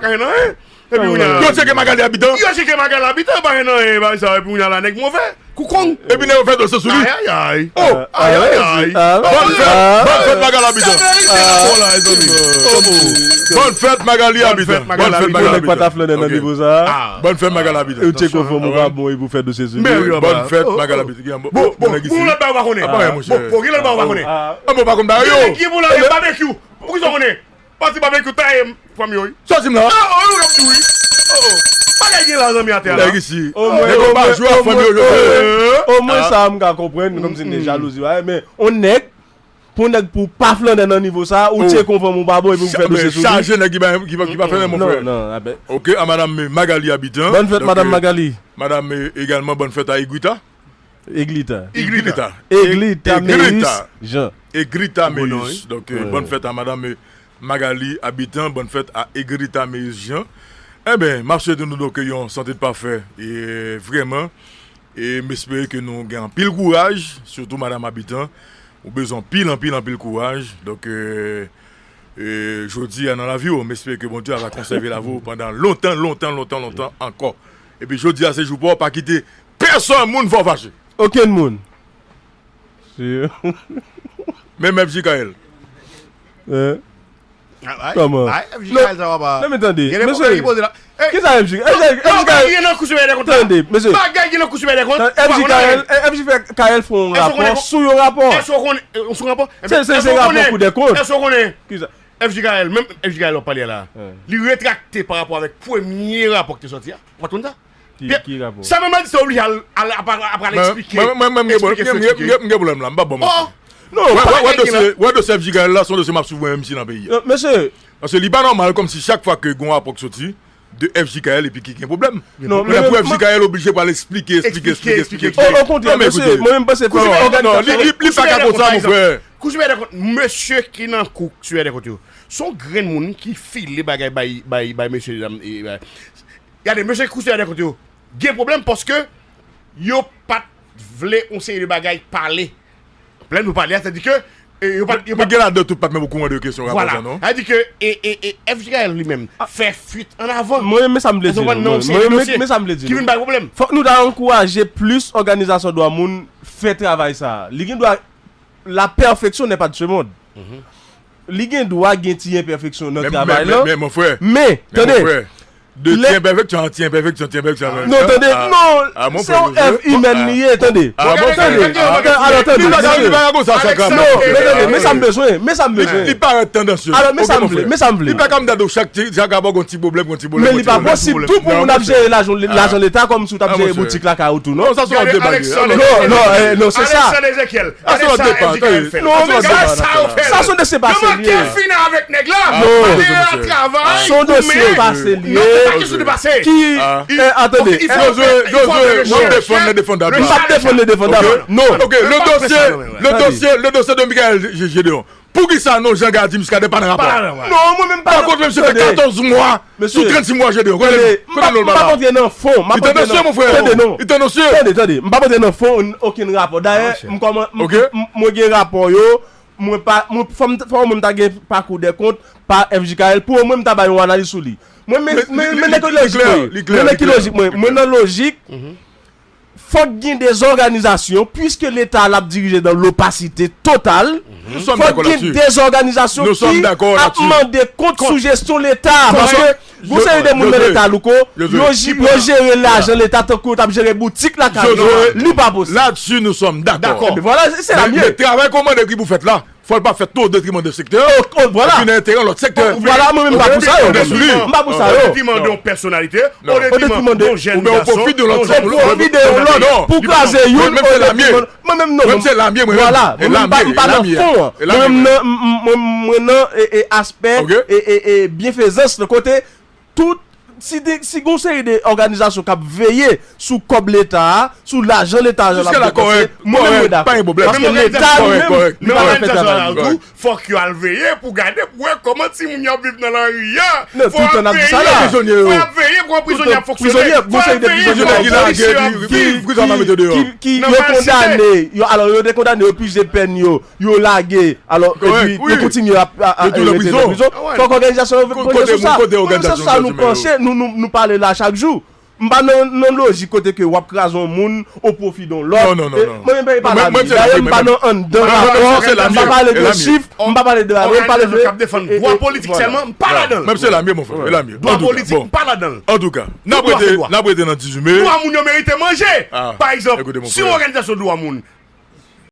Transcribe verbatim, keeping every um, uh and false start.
pa ka fè nan anyen. Epi kounye a, yo tcheke Magali Abitan. Yo tcheke Magali Abitan, yo pa fè nan anyen, bagay sa, epi kounye a la, nèg move. Koukong. Epi nèg yo fè dosye sou li. Ayayay. Oh, ayayay. Bòn fèt, bòn fèt Magali Abitan. Bòn fèt Magali Abitan. Bòn fèt Magali Abitan. Nèg pa ta flannen nan nivo sa. Bòn fèt Magali Abitan. Ou tcheke fòm ou pa bon epi ou fè dosye sou li. Bòn fèt Magali Abitan. Bon, bon, bon, lòt bagay ou pa konnen. Bon, bon, gen lòt bagay ou pa konnen. Ah, bon, pa konn bagay yo. Ki pou la, yo babekyou. Poukisa w konnen? Pati babekyou taye fanmi yo, wi. Sòti m la. Ah, oh, yo ap di wi. Oh, oh. Bagay gen la, zanmi, atè la. Nèg isi. Omwen, nèg yo pa omwen, jwe ak fanmi yo, omwen, jodi a. Omwen sa m ka konprann, kòmsi se jalouzi, wi, men on nèg, pou nèg pou pa flannen nan nivo sa, ou tcheke yon fanm ou pa bon, epi ou fè dosye sou li. Chaje nèg ki pa, ki pa, ki pa flannen, mon frè. Non, non, non, ah ben. Ok, a madam, eh, Magali Abitan. Bòn fèt, madam Magali. Madam, eh, egalman, bòn fèt a Egrita. Eglita. Eglita. Eglita Meyis Jan. Egrita Meyis. Donk, eh, bòn fèt a madam, eh, Magali Abitan, bòn fèt a Egrita Meyis Jan. Enben, m ap swete nou donk yon sante pafè, e vrèman, e m espere ke nou gen anpil kouraj, sitou madam Abitan, ou bezwen anpil, anpil, anpil kouraj. Donk, eh, eh, jodi a nan lavi w, m espere ke Bondye a va konsève lavi w pandan lontan, lontan, lontan, lontan ankò. Epi jodi a se jou pa w, pa kite pèsonn moun fè w fache. Okenn moun. Menm F J K L. Hein? Kòman? F J K L sa va pa. Non, men tande, mesye. Kisa F J K L? Bagay gen nan kou sou dèyè kont la. Tande, mesye. Bagay gen nan kou sou dèyè kont. F J K L, F J K L fè yon rapò sou yon rapò. Èske w konnen, sou rapò? Se, se, se rapò kou dèkont. Èske w konnen? Kisa? F J K L, menm F J K L w ap pale a la. Li retrakte pa rapò avèk premye rapò ki te sòti a. Ou pa t konn sa? Ki, ki rapò? Sa menm la di se oblije al, al, al, al eksplike. Mwen, mwen, mwen, mwen, mwen, mwen, mwen gen pwoblèm la, m pa bon. Non, wè, wè, wè dosye, wè dosye F J K L la, se yon dosye m ap swiv mwen menm si nan peyi a. Mesye. Paske li pa nòmal kòmsi chak fwa ke gon rapò k soti de F J K L epi ki gen pwoblèm. Non, men pou F J K L oblije pral eksplike, eksplike, eksplike, eksplike. O kontrè, mesye, mwen menm panse fè yon òganizasyon. Non, li, li, li pa ka konsa, mon frè. Kou sou dèyè kont, mesye ki nan kou sou dèyè kont yo. Se yon grenn moun ki file bagay bay, bay, bay mesye dam, e, bay. Gade, mesye kou sou dèyè kont yo gen pwoblèm paske yo pa t vle yon seri de bagay pale. Lè nou pale a, sa di ke, e, yo pa t, yo pa t. Men gen ladan tout pa t menm okouran de kesyon rapò sa, non? Sa di ke, e, e, e, F J K L li menm fè fuit an avan. Mwen, men sa m vle di nou, mwen, men sa m vle di nou. Ki vin bay pwoblèm. Fòk nou ta ankouraje plis òganizasyon dwa moun fè travay sa. Li gen dwa, la perfection n'est pas de ce monde. Li gen dwa gen ti enpèfeksyon nan travay lan. Men, men, men, mon frè. Men, tande. De ti enpèfeksyon an ti enpèfeksyon, ti enpèfeksyon. Non, tande, non, se yon èv imèn li ye, tande. Tande, alò, tande, tande. Non, men tande, men sa m bezwen, men sa m bezwen. Li parèt tandansye. Alò, men sa m vle, men sa m vle. Li pa ka m gade w chak ti, chak rapò gon ti pwoblèm, gon ti pwoblèm. Men li pa posib tou pou moun ap jere lajan, lajan leta kòmsi w t ap jere boutik lakay ou tou, non. Non, sa se yon deba li ye. Non, non, non, se sa. Alexandre Ezekiel. Alexandre Ezekiel fè. Non, men sa, sa se yon dosye pase li ye. Yo manke fini avèk nèg la. Non. Mande yo travay. Se yon dosye pase li ye. Non, se pa kesyon de pase. Ki, eh, tande. Josué, Josué, nou defann, nou defann dab la. M p ap defann, nou defann dab la. Non. Ok, le dossier, le dossier, le dossier de Michael Gédéon. Poukisa non Jean Gardy Muscadin pa nan rapò? Non, mwen menm pa. Pa kont menm si fè katòz mwa. Sou trannsis mwa, Gédéon. Kote, kote nou l pa la? M p ap antre nan fon. M ap antre nan fon. Tande, non. Tande, tande. M p ap antre nan fon okenn rapò. Dayè, m kòman, m, m, mwen gen rapò yo. Mwen pa, mwen, fò m, fò mwen m ta gen pa Kou dè kont, pa F J K L. Pou mwen, m ta bay yon analiz sou li. Mwen, men, men, men nan ki lojik mwen ye. Men nan ki lojik mwen ye. Mwen nan lojik. Fòk gen dezòganizasyon, puiske Leta l ap dirije dan lopasite total. Fòk gen dezòganizasyon ki ap mande kont sou jesyon Leta. Paske gon seri de moun nan Leta, Louko, yo, yo jere lajan Leta tankou yo t ap jere boutik lakay yo. Li pa posib. Là-dessus, nous sommes d'accord. Dakò. Ebyen vwala, se la m ye. Men travay ke w mande ki pou fèt la, fò l pa fèt tou o detriman de sektè, epi nan enterè lòt sektè. Vwala, mwen menm m pa pou sa yo. M pa pou sa yo. O detriman de yon pèsonalite, o detriman de yon jèn gason, o detriman de yon lòt, pou kraze youn, o detriman. Mwen menm non. Mwen menm se lamye, mwen menm. Vwala, mwen menm m pa nan fon an. Mwen menm nan, mwen nan aspè e, e, e byenfezans nan kote tout, si, de, si gon seri de òganizasyon k ap veye sou kòb Leta a, sou lajan Leta a, jan l ap depanse, mwen menm mwen dakò. Paske Leta li menm, li pa ka fè travay li. Fòk yo al veye pou gade, pou wè kòman timoun yo ap viv nan lari a. Fò y ap veye, fò y ap veye kòman prizonye ap fonksyone. Fò y ap veye kòman polisye ap viv nan malsite. Ki yo kondane, yo, alò, yo te kondane, yo pije pèn yo, yo lage, alò, epi yo kontinye ap rete nan prizon. Fòk òganizasyon yo pran sou sa. Òganizasyon sa nou panse, nou, nou, nou pale la chak jou. M pa nan, nan lojik kote ke w ap kraze yon moun o pwofi de yon lòt. Non, non, non. Mwen menm pa la. Dayè, m pa nan anndan rapò. M pa pale de chif, m pa pale de rapò, m pale de k ap defann dwa politik sèlman, m pa ladan l. Menm se la, mye, mon frè, e la, mye. Dwa politik, m pa ladan l. Antouka, n ap rete, n ap rete nan dizuit me. Dwa moun yo merite manje. Pa egzanp, si yon òganizasyon dwa moun